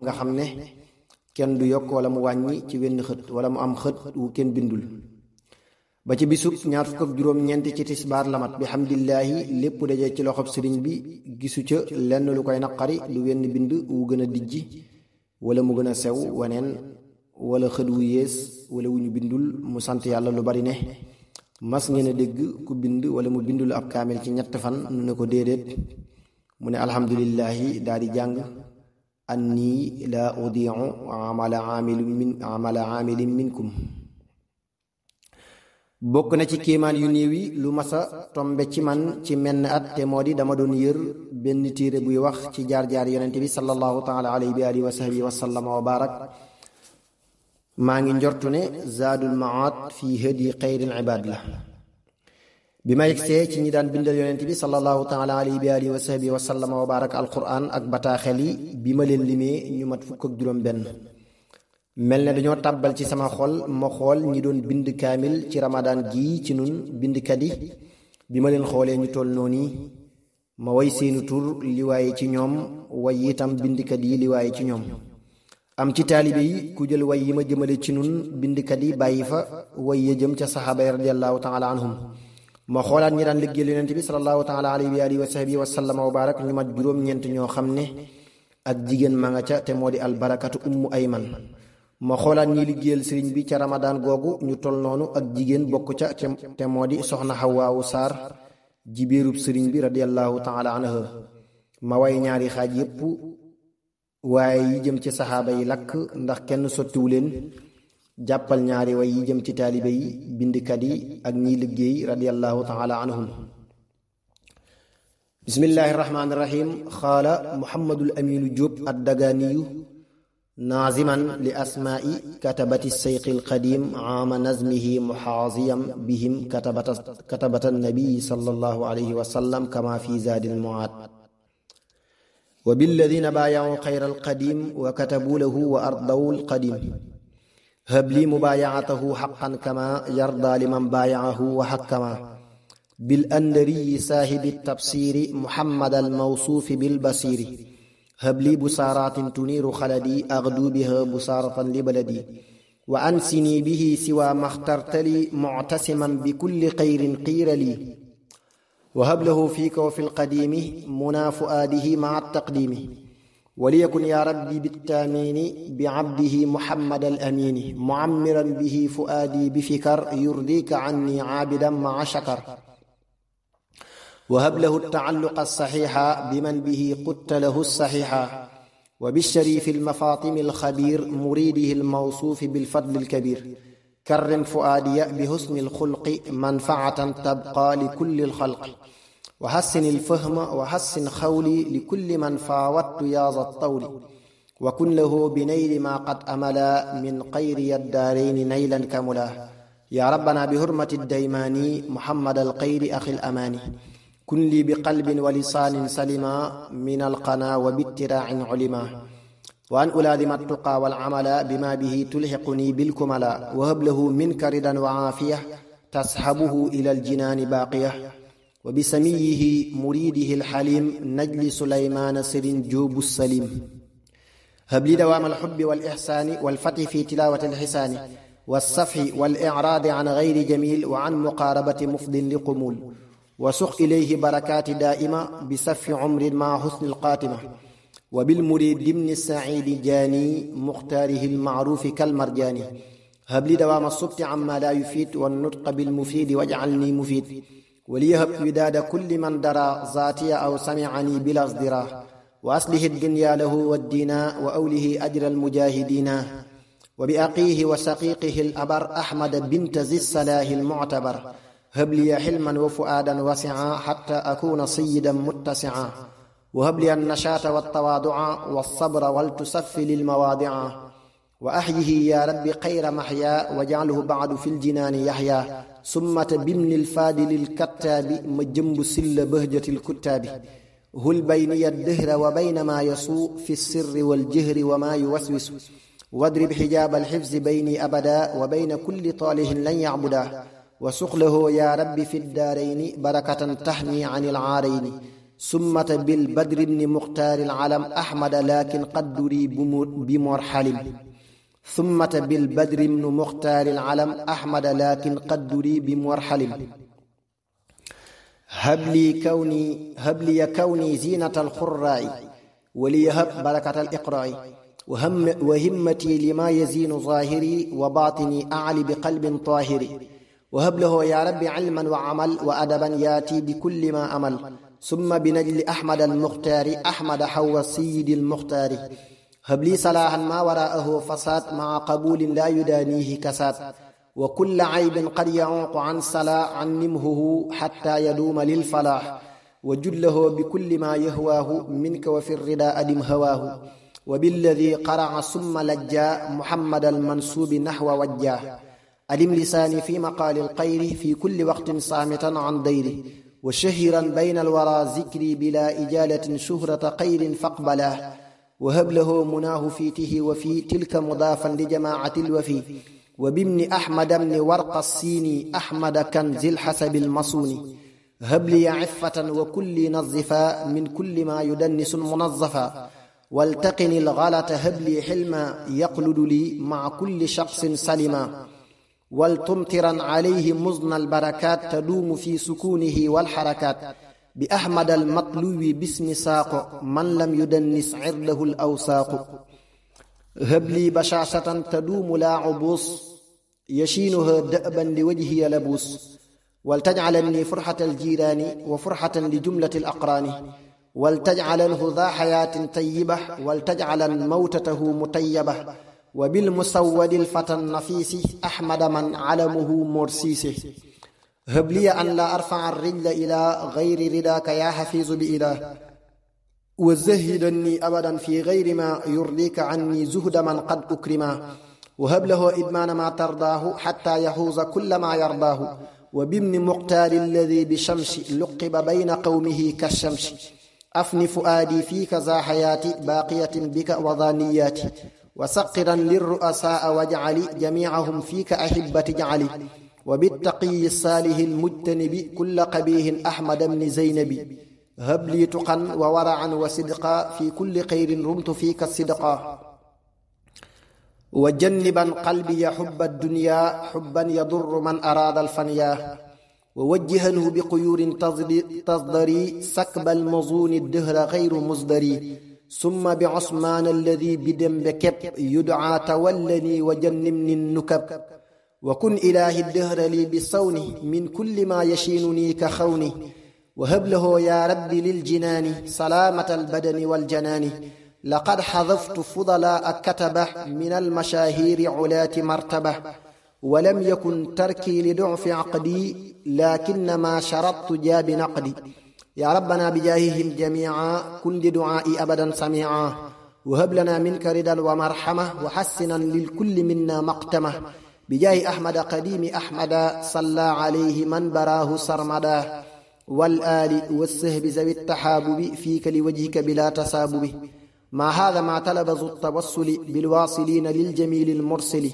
nga xam ne kenn du yokk wala mu wàññi ci wenn xët wala mu am xët wu kenn bindul ba ci bisub 24 ci tisbaar lamat bi hamdillaahi lépp daje ci loxob sëriñ bi gisu ca lenn lu koy naqari du wenn bind wu gën a dijji wala mu gën a sew waneen wala xët wu yées wala wu ñu bindul mu sant yàlla lu bari ne mas ngeen a dégg ku bind wala mu bindul ab kaamil ci 3 fan nu ne ko déedéet mu ne alhamdulillahi daal di jàng anni la udiu amala amilin minkum. bokk na ci kéemaan yu néew yi lu masa tombe ci man ci menn at te moo di dama doon yër benn téere buy wax ci jaar-jaar yonente bi sallallahu taala alayhi bi alihi wa sahbihi wa sallama wa barak maa ngi njortu ne zaadul maad fi hadi xayril ibaad la bi ma yegsee ci ñi daan bindal yonente bi sallallahu taala alayhi bi alihi wa sahbihi wa sallama wa barak alquran ak bataaxel yi bi ma leen limee ñu mat fukk ak juróom benn mel ne dañoo tàbbal ci sama xol ma xool ñi doon bind kaamil ci ramadaan gii ci nun bindkat yi bi ma leen xoolee ñu toll noonu ma way seenu tur liwaaye ci ñoom way itam bindkat yi liwaaye ci ñoom am ci taalibe yi ku jël way yi ma jëmale ci nun bindkat yi bàyyi fa way ya jëm ca saxaaba yi radiallahu taala anhum ma xoolaat ñi daan liggéeyal yonente bi sallallahu taala alayhi wa alihi wa sahbihi wa sallama wa barak ñu mat juróom-ñeent ñoo xam ne ak jigéen ma nga ca te moo di albarakatu ummu ayman ma xoolaat ñi liggéeyal sëriñ bi ca ramadaan googu ñu tol noonu ak jigéen bokk ca te moo di soxna Xawaawu Saar jibéerub sëriñ bi radiallahu taala anha ma way ñaari xaaj yépp waaye yi jëm ci saxaaba yi lakk ndax kenn sottiwu leen jàppal ñaari way yi jëm ci taalibe yi bindkat yi ak ñiy liggéey radiallahu taala anhum. bismillahi rahmaani rahim xaala muhammadul aminu jóob ad dagaaniyu naaziman li asmaai katabati seyqi alqadim aama nazmihi muxaaziyam bihim katabata nabii sallallahu alayhi wa sallam kama fi zaadil muaad wa billadina baayacu xayra alqadim wa katabu lahu wa ardaw alqadim habli mubaayacatahu xaqan kama yarda liman baayacahu wa xakkama bil andariyi saahibi tabsiri muhammad almawsuufi bilbasiri habli busaaratin tuniiru xaladi agdu biha busaaratan li baladi wa ansini bihi siwa maxtartali muctasiman bi kulli xayrin qiira li wa hablahu fiika wa fi lqadiimi munaa fuaadihi maca taqdiimi waliyakun yaa rabbi bittaamiini bicabdihi muhammad alamiini mucammiran bihi fuaadi bifikar yurdika canni caabidan maca shakar وهب له التعلق الصحيح بمن به قدت له الصحيح وبالشريف المفاطم الخبير مريده الموصوف بالفضل الكبير كرم فؤادي بحسن الخلق منفعة تبقى لكل الخلق وحسن الفهم وحسن خولي لكل من فاوت يا ذا الطول وكن له بنيل ما قد أملا من خير الدارين نيلا كملا يا ربنا بحرمة الديماني محمد الخير أخي الأماني كن لي بقلب ولسان سلما من القنا وباتراع علما وأن ألازم التقى والعمل بما به تلحقني بالكملا وهب له منك رضا وعافية تصحبه إلى الجنان باقية وبسميه مريده الحليم نجل سليمان سر جوب السليم هب لي دوام الحب والإحسان والفتح في تلاوة الحسان والصفح والإعراض عن غير جميل وعن مقاربة مفض لقمول وسق إليه بركات دائمة بسف عمر مع حسن القاتمة وبالمريد ضمن السعيد جاني مختاره المعروف كالمرجاني هب لي دوام الصبت عما لا يفيد والنطق بالمفيد واجعلني مفيد وليهب وداد كل من درى ذاتي أو سمعني بلا ازدراء وأصله الدنيا له والدين وأوله أجر المجاهدين وبأقيه وسقيقه الأبر أحمد بنت ذي الصلاح المعتبر هب لي حلما وفؤادا وسعا حتى أكون سيدا متسعا وهب لي النشاط والتواضع والصبر ولتسفل المواضع وأحيه يا رب خير محيا واجعله بعد في الجنان يحيا ثم بمن الفادل الكتاب مجنب سل بهجة الكتاب هل بيني الدهر وبين ما يسوء في السر والجهر وما يوسوس واضرب حجاب الحفظ بيني أبدا وبين كل طاله لن يعبدا وسق له يا رب في الدارين بركة تحمي عن العارين سمة بالبدر بن مختار العلم أحمد لكن قد دري بمرحل ثمة بالبدر بن مختار العلم أحمد لكن قد دري بمرحل هب لي كوني زينة الخراء وليهب بركة الإقراء وهمتي لما يزين ظاهري وباطني أعلي بقلب طاهر وهب له يا رب علما وعمل وأدبا ياتي بكل ما أمل ثم بنجل أحمد المختار أحمد حو السيد المختار هب لي صلاحا ما وراءه فساد مع قبول لا يدانيه كساد وكل عيب قد يعوق عن صلاة عن نمهه حتى يدوم للفلاح وجد له بكل ما يهواه منك وفي الرداء أدم هواه وبالذي قرع ثم لجا محمد المنسوب نحو وجاه أدم لساني في مقال القير في كل وقت صامتا عن ديره وشهرا بين الورى ذكري بلا إجالة شهرة قير فاقبلاه وهب له مناه فيته وفي تلك مضافا لجماعة الوفي وبابن أحمد بن ورق السيني أحمد كنز الحسب المصون هب لي عفة وكل نظفا من كل ما يدنس منظفا والتقني الغلط هب لي حلما يقلد لي مع كل شخص سلما ولتمطرا عليه مزن البركات تدوم في سكونه والحركات بأحمد المطلوب باسم ساق من لم يدنس عرضه الأوساق هب لي بشاشة تدوم لا عبوس يشينها دأبا لوجهي لبوس ولتجعلني فرحة الجيران وفرحة لجملة الأقران ولتجعله ذا حياة طيبة ولتجعل موتته مطيبة وبالمسود الفتى النفيس أحمد من علمه مرسيس هب لي أن لا أرفع الرجل إلى غير رداك يا حفيظ بإله وزهدني أبدا في غير ما يرضيك عني زهد من قد أكرما وهب له إدمان ما ترضاه حتى يحوز كل ما يرضاه وبابن مختار الذي بشمس لقب بين قومه كالشمس أفني فؤادي فيك ذا حياتي باقية بك وظانياتي وسقرا للرؤساء واجعلي جميعهم فيك أحبة جعلي وبالتقي الصالح المجتنب كل قبيه أحمد بن زينب هب لي تقا وورعا وصدقا في كل خير رمت فيك الصدقا وجنبا قلبي حب الدنيا حبا يضر من أراد الفنيا ووجهنه بقيور تصدري سكب المظون الدهر غير مصدري ثم بعثمان الذي بدم بكب يدعى تولني وجنبني النكب وكن إله الدهر لي بصونه من كل ما يشينني كخونه وهب له يا رب للجنان سلامة البدن والجنان لقد حذفت فضلاء كتبه من المشاهير علاة مرتبة ولم يكن تركي لضعف عقدي لكنما شرطت جاب نقدي يا ربنا بجاههم جميعا كن لدعائي أبدا سميعا وهب لنا منك رضا ومرحمة وحسنا للكل منا مقتمة بجاه أحمد قديم أحمد صلى عليه من براه سرمدا والآل والسهب ذوي التحابب فيك لوجهك بلا تسابب ما هذا ما طلب ذو التوسل بالواصلين للجميل المرسل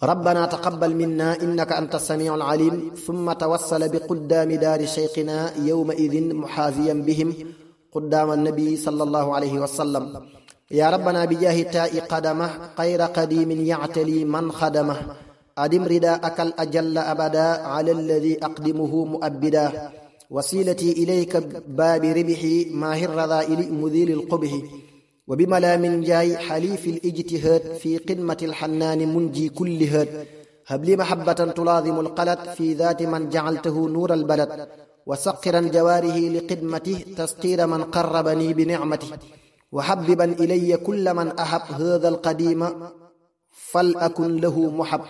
ربنا تقبل منا إنك أنت السميع العليم ثم توسل بقدام دار شيخنا يومئذ محاذيا بهم قدام النبي صلى الله عليه وسلم يا ربنا بجاه تاء قدمه خير قديم يعتلي من خدمه أدم رداءك الأجل أبدا على الذي أقدمه مؤبدا وسيلتي إليك باب ربحي ماهر الرذائل مذيل القبح وبملا من جاي حليف الاجتهاد في قمة الحنان منجي كل هاد هب لي محبة تلاظم القلد في ذات من جعلته نور البلد وسقرا جواره لقدمته تسقير من قربني بنعمته وحببا إلي كل من أحب هذا القديم فلأكن له محب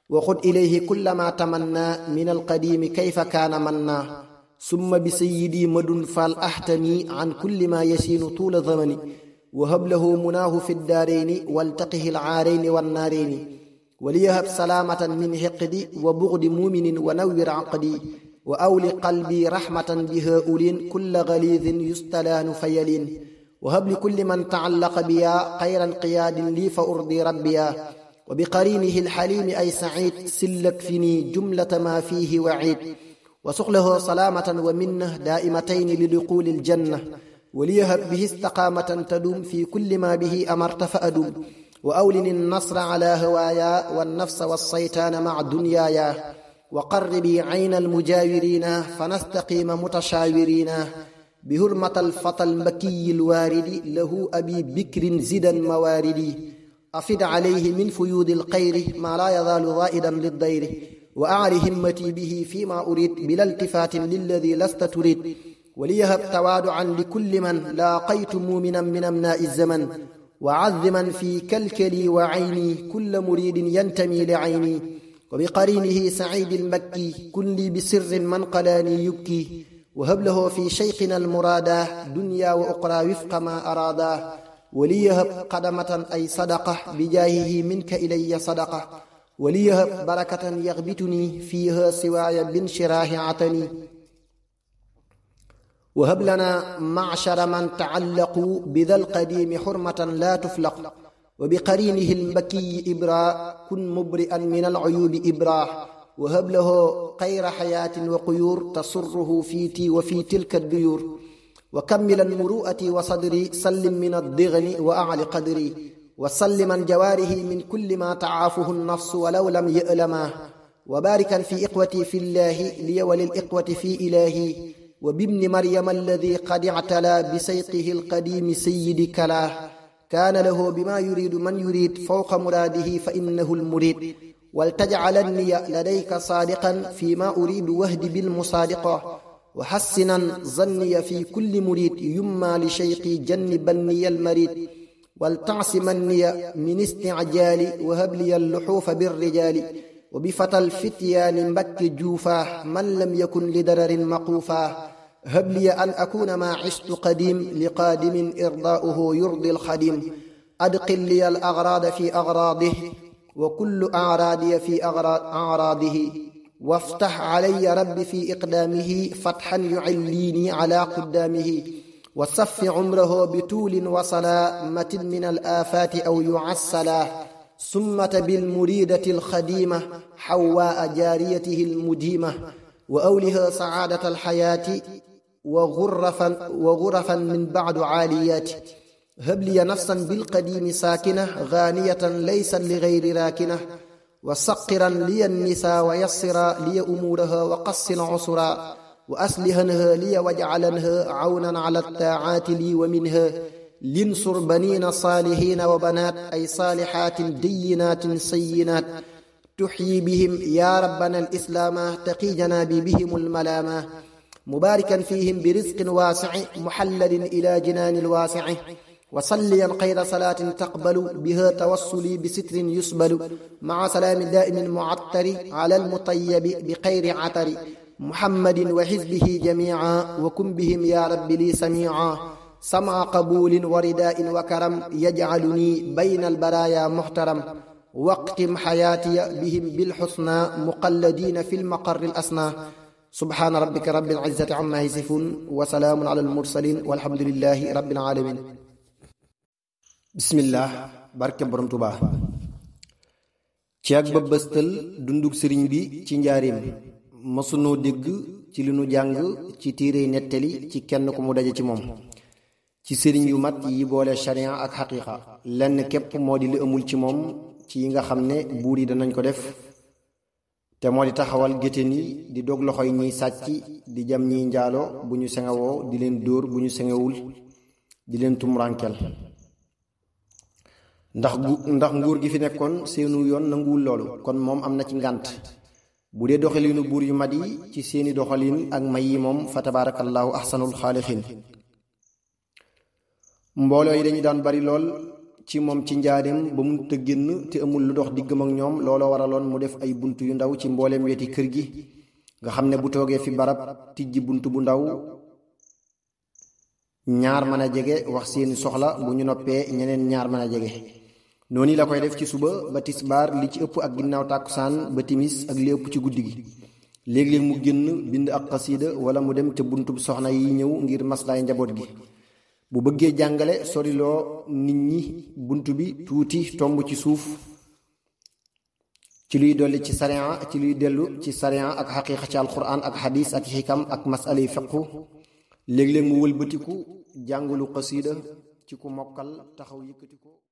وخذ إليه كل ما تمنى من القديم كيف كان منا ثم بسيدي مد فالأحتمي عن كل ما يسين طول زمني وهب له مناه في الدارين والتقه العارين والنارين وليهب سلامة من حقدي وبغض مؤمن ونور عقدي وأولي قلبي رحمة بهؤلاء كل غليظ يستلان فيلين وهب لكل من تعلق بيا خيرا قياد لي فأرضي ربيا وبقرينه الحليم أي سعيد سلك فيني جملة ما فيه وعيد وسق له سلامة ومنة دائمتين لدخول الجنة وليهب به استقامة تدوم في كل ما به أمرت فأدوم وأولن النصر على هوايا والنفس والشيطان مع دنيايا وقربي عين المجاورين فنستقيم متشاورين بهرمة الفتى المكي الوارد له أبي بكر زدا مواردي أفد عليه من فيوض الخير ما لا يزال ضائدا للضير وأعلي همتي به فيما أريد بلا التفات للذي لست تريد وليهب توادعا لكل من لاقيت مؤمنا من أمناء الزمن وعظما في كلكلي وعيني كل مريد ينتمي لعيني وبقرينه سعيد المكي كن لي بسر من قلاني يبكي وهب له في شيخنا المرادا دنيا وأخرى وفق ما أرادا وليهب قدمة أي صدقة بجاهه منك إلي صدقة وليهب بركة يغبتني فيها سواي بانشراه عتني وهب لنا معشر من تعلقوا بذا القديم حرمة لا تفلق وبقرينه المكي إبرا كن مبرئا من العيوب إبرا وهب له خير حياة وقيور تسره فيتي وفي تلك الديور وكملا مروءتي وصدري سلم من الضغن وأعلى قدري وسلما جواره من كل ما تعافه النفس ولو لم يألما وباركا في إخوتي في الله لي وللإخوة في إلهي وبابن مريم الذي قد اعتلى بسيقه القديم سيد كلاه كان له بما يريد من يريد فوق مراده فإنه المريد ولتجعلني لديك صادقا فيما أريد وهد بالمصادقة وحسنا ظني في كل مريد يما لشيقي جنبني المريد ولتعصمني من استعجال وهب لي اللحوف بالرجال وبفتى الفتيان مبك جوفا من لم يكن لدرر مقوفا هب لي أن أكون ما عشت قديم لقادم إرضاؤه يرضي الخديم أدقل لي الأغراض في أغراضه وكل أعراضي في أعراضه وافتح علي رب في إقدامه فتحا يعليني على قدامه وصف عمره بطول وسلامة من الآفات أو يعسلا سمة بالمريدة الخديمة حواء جاريته المديمة وأولها سعادة الحياة وغرفا من بعد عاليات هب لي نفسا بالقديم ساكنة غانية ليس لغير راكنة وسقرا لي النساء ويسرا لي أمورها وقصن عسرا وأسلهنها لي واجعلنها عونا على الطاعات لي ومنها لنصر بنين صالحين وبنات أي صالحات دينات سينات تحيي بهم يا ربنا الإسلام تقي جنابي بهم الملامة مباركا فيهم برزق واسع محلل إلى جنان الواسع وصليا خير صلاة تقبل بها توصلي بستر يسبل مع سلام دائم معطر على المطيب بخير عطر محمد وحزبه جميعا وكن بهم يا رب لي سميعا سمع قبول ورداء وكرم يجعلني بين البرايا محترم واقتم حياتي بهم بالحسنى مقلدين في المقر الأسنى سبحان ربك رب العزة عما يصفون وسلام على المرسلين والحمد لله رب العالمين bismillah barke borom Tuubaa ci ak bëbëstal dunduk sëriñ bi ci njaareem masunoo dégg ci li nu jàng ci téere nettali ci kenn ku mu daje ci moom ci sëriñ yu mat yi boole sharia ak xaqiiqa lenn képp moo di li amul ci moom ci yi nga xam ne buur yi danañ ko def te moo di taxawal géttéen yi di dog loxoy ñiy sàcc di jam ñiy njaalo bu ñu sengawoo di leen dóor bu ñu sengawul di leen tumrankel ndax nguur gi fi nekkoon seenu yoon nanguwul loolu kon moom am na ci ngànt bu dee doxalinu buur yu mat yi ci seeni doxalin ak may yi moom fa tabaarakallaahu ahsanul xaalixiin mbooloo yi dañu daan bari lool ci moom ci njaareem ba mu te génn te amul lu dox diggam ak ñoom looloo waraloon mu def ay bunt yu ndaw ci mbooleem weti kër gi nga xam ne bu toogee fi barab tijji bunt bu ndaw ñaar mën a jege wax seeni soxla bu ñu noppee ñeneen ñaar mën a jege noonu la koy def ci suba ba tisbaar li ci ëpp ak ginnaaw tàkkusaan ba timis ak li ëpp ci guddi gi léeg-léeg mu génn bind ak xasiida wala mu dem ca buntub soxna yi ñëw ngir maslaay njaboot gi bu bëggee jàngale soriloo nit ñi bunt bi tuuti tomb ci suuf ci luy dolli ci sariya ci luy dellu ci sariya ak xaqiiqa ci alquran ak xadis ak xikam ak masala yi fiqhu léeg-léeg mu wëlbatiku jàngulu xasiida ci ku mokkal taxaw yëkkati ko